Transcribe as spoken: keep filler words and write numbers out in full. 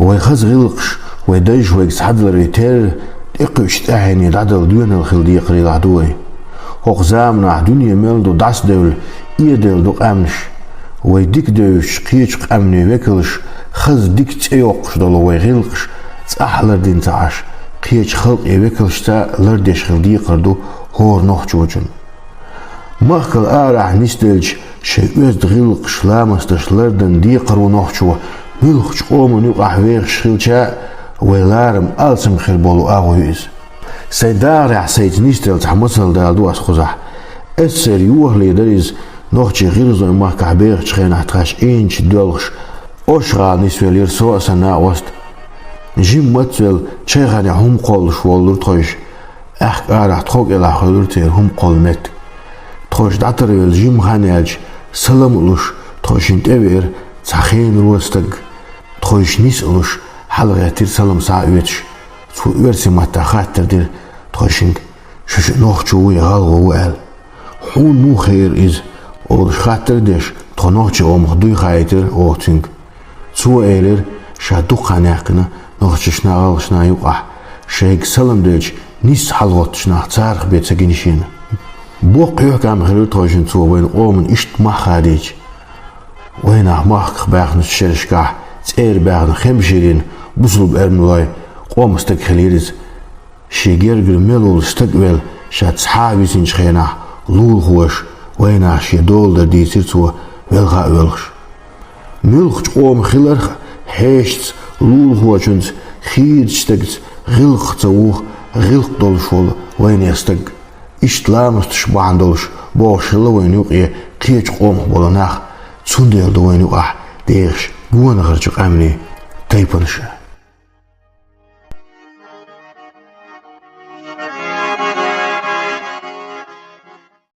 Вай хаза гӀиллакхаш, вай дайша вайга цхьадаларе терра, тӀекхуьучу тӀаьхьене дӀадала доьналла хила декхарийлахь ду вай. ХӀокху заманахь дуьне мел ду дӀасадевлла, эделла ду къаьмнаш. Вай дика девзачу кхечу къаьмнийн векалша хаза дика цӀе йоккхуш долу вай гӀиллакхаш цӀахь лардина ца Ӏаш, кхечу халкъийн векалшца лардеш хила декхар ду хӀора нохчочун. Махкал арахь нисделча, шайн оьзда гӀиллакхаш, ламасташ лардан декхаро нохчо муьлххачу къоман юкъахь вехаш хилча, вай ларам алсам хир болу агӀо ю иза. Сайн дахарехь сайца нисделла цхьа масал дала ду ас кхузахь. СССР-н йохале дара иза, нохчий гӀиргӀазойн махкахь бехачу хенахь тхаьш Ӏийначу доьлхуш, Ош-гӀала нисвелира со а, сан накъост а. Жимма мацвелла, чайханехь хӀума кхоллуш воллура тхойша. Аьхка арахь тхов кӀелахь хуьлура церан хӀума кхолла меттиг. Тхойша дӀатарвелла жимма хан яьлча, салам а луш, тхойшинна тӀевеара цхьа хенара стаг. Тхойшинна нис а луш, хьалагӀеттира салам схьа а оьцуш. Цо оьрсийн маттахь хаттар дира тхойшинга: «Шу, шу нохчо ву я гӀалгӀа ву?» — аьлла. «Хьуна муха хеира иза?» — олуш хаттар а деш, тхо нохчийн къомах дуй хаийтира оха цуьнга. Цо элира, ша дукха хан яьккхина нохчашна а, гӀалгӀашна а юкъахь, шайга салам делча, нис хьалагӀоттучу нах царах бен ца гина шена. Боккха хьоьхкам хилира тхойшинна цо вайн къоман иштта мах хадийча. Вайнах махках баьхначу шерашкахь цӀера баьхна Хемширин Бусулба Эрмалойн къоман стаг хилира иза. Шен гергара мел волу стаг а велла, ша цхьа а висинчу хенахь, лулахоша вайнах шен доладар дийцира цо, велха а воьлхуш. Муьлххачу къоман хиларх а хьешаца, лулахочуьнца, хийрачу стагца гӀиллакх ца вуха гӀиллакх долуш волу вайнех стаг. Иштта ламасташ бахьана долуш богӀуш хилла вайна юкъе кхечу къомах болу нах, цундела ду вайна юкъахь дехаш гонахарчу къаьмнийн тайпанаш а.